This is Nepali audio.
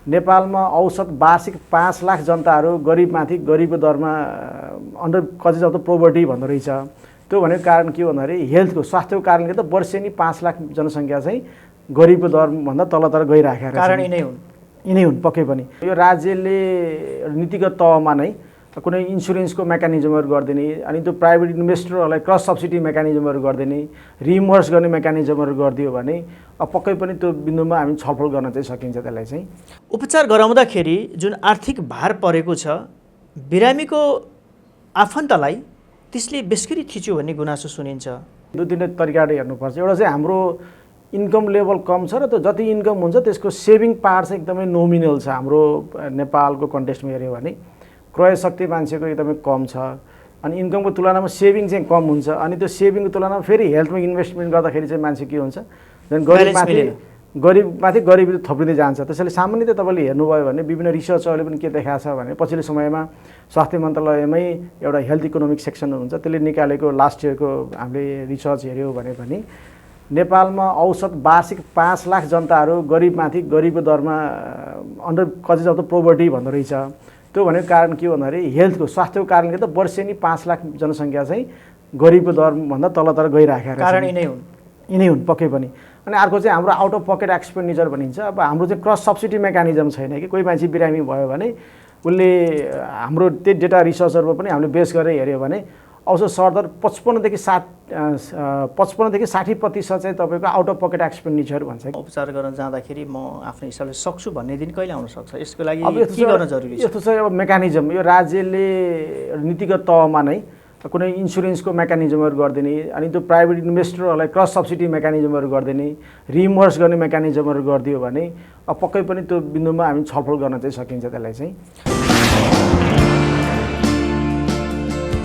नेपालमा औसत वार्षिक 5 लाख जनताहरू गरिबमाथि गरिबको दरमा अन्डर कति जस्तो पोभर्टी भन्दो रहेछ। त्यो भनेको कारण के हो भन्दाखेरि हेल्थको स्वास्थ्यको कारणले त वर्षेनी 5 लाख जनसङ्ख्या चाहिँ गरिबको दरभन्दा तल गइराखेको कारण यिनै हुन् पक्कै पनि। यो राज्यले नीतिगत तहमा नै कुनै इन्सुरेन्सको मेकानिजमहरू गरिदिने, अनि त्यो प्राइभेट इन्भेस्टरहरूलाई क्रस सब्सिडी मेकानिजमहरू गरिदिने, रिइम्बर्स गर्ने मेकानिजमहरू गरिदियो भने पक्कै पनि त्यो बिन्दुमा हामी छलफल गर्न चाहिँ सकिन्छ। त्यसलाई चाहिँ उपचार गराउँदाखेरि जुन आर्थिक भार परेको छ बिरामीको आफन्तलाई त्यसले बेसरी थिच्यो भन्ने गुनासो सुनिन्छ। दुई तिनवटा तरिकाले हेर्नुपर्छ। एउटा चाहिँ हाम्रो इन्कम लेभल कम छ र त्यो जति इन्कम हुन्छ त्यसको सेभिङ पार्ट चाहिँ एकदमै नोमिनल छ। हाम्रो नेपालको कन्टेक्स्टमा हेऱ्यो भने क्रय शक्ति मान्छेको एकदमै कम छ, अनि इन्कमको तुलनामा सेभिङ चाहिँ कम हुन्छ। अनि त्यो सेभिङको तुलनामा फेरि हेल्थमा इन्भेस्टमेन्ट गर्दाखेरि चाहिँ मान्छे के हुन्छ, झन् गरिबमाथि गरिबी थपिँदै जान्छ। त्यसैले सामान्यतः तपाईँले हेर्नुभयो भने विभिन्न रिसर्चहरूले पनि के देखाएको छ भने पछिल्लो समयमा स्वास्थ्य मन्त्रालयमै एउटा हेल्थ इकोनोमिक सेक्सन हुन्छ, त्यसले निकालेको लास्ट इयरको हामीले रिसर्च हेऱ्यौँ भने पनि नेपालमा औसत वार्षिक 5 लाख जनताहरू गरिबमाथि गरिबको दरमा अन्डर कति जस्तो पोभर्टी भन्दो रहेछ। त्यो भनेको कारण के हो भन्दाखेरि हेल्थको स्वास्थ्यको कारणले त वर्षेनी 5 लाख जनसङ्ख्या चाहिँ गरिबको दरभन्दा तल गइराखेको कारण यिनै हुन् पक्कै पनि। अनि अर्को चाहिँ हाम्रो आउट अफ पकेट एक्सपेन्डिचर भनिन्छ। अब हाम्रो चाहिँ क्रस सब्सिडी मेकानिजम छैन कि कोही मान्छे बिरामी भयो भने उसले हाम्रो त्यो डेटा रिसर्चहरूमा पनि हामीले बेस गरेर हेऱ्यो भने औसत सरदर 55 देखि 60% चाहिँ तपाईँको आउट अफ पकेट एक्सपेन्डिचर भन्छ। उपचार गर्न जाँदाखेरि म आफ्नो हिसाबले सक्छु भन्ने दिन कहिले आउन सक्छ? यसको लागि के गर्न जरुरी छ? यस्तो छ अब मेकानिजम, यो राज्यले नीतिगत तहमा नै कुनै इन्सुरेन्सको मेकानिजमहरू गरिदिने, अनि त्यो प्राइभेट इन्भेस्टरहरूलाई क्रस सब्सिडी मेकानिजमहरू गरिदिने, रिइम्बर्स गर्ने मेकानिजमहरू गरिदियो भने पक्कै पनि त्यो बिन्दुमा हामी छलफल गर्न चाहिँ सकिन्छ। त्यसलाई चाहिँ